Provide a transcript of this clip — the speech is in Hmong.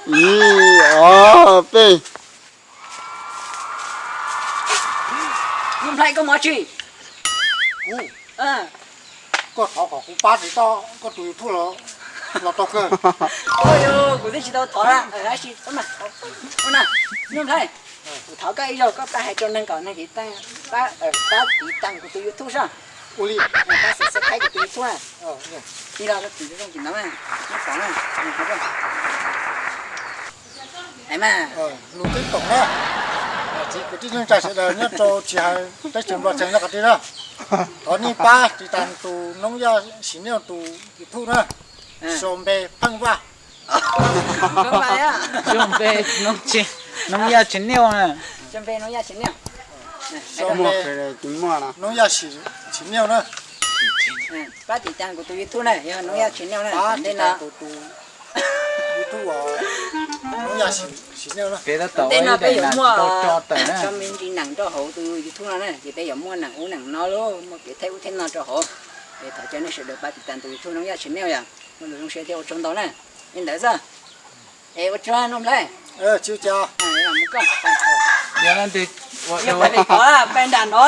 Ib, ob, peb. Nuj Nplhaib, koj mus dab tsi? Kuv, koj thov kom kuv pab tsis tau koj tus YouTube los, los tau kawg. Yog kuv twb tsis tau thov na, tab sis, Nuj Nplhaib, kuv thov koj ib zaug, koj pab hais rau neeg kom neeg pab, pab tiv tas kuv tus YouTube soj. Ua li, pab subscribe kuv tus YouTube na. Tig los tig zoo tsis ntawd na, nyob pom na. Lus teb toom na, txiv kwv tij neej tsa sawv daws nyob rau tsis hais teb chaws Nplog tsev nyob qhov twg na, thov nej pab tiv tas tus Noob Yaj Sim Niaj tus YouTube na, sau npe Pheej Vaj. Sau npe Noob Yaj Sim Niaj na. Sau npe Noob Yaj Sim Niaj na. Pab tiv tas kuv tus YouTube na, yog Noob Yaj Sim Niaj na. Pab tiv tas kuv tus YouTube, Noob Yaj Sim Niaj na. Tej no peb yuav muaj tso me ntsis nees rau hauv tus YouTube no na, ces peb yuav muaj nees ub nees no lauj, muaj kev thaij ub thaij no rau hauv. Es thov caw nej sawv daws pab tiv tas tus YouTube Noob Yaj Sim Niaj yom. Muaj lus zoo siab thiab ua tsaug ntau na. Li ntawd xwb. Es ua tsaug Nuj Nplhaib. Tsis ua cas. Mus koj. Yog leej twg ua ua pais nram no.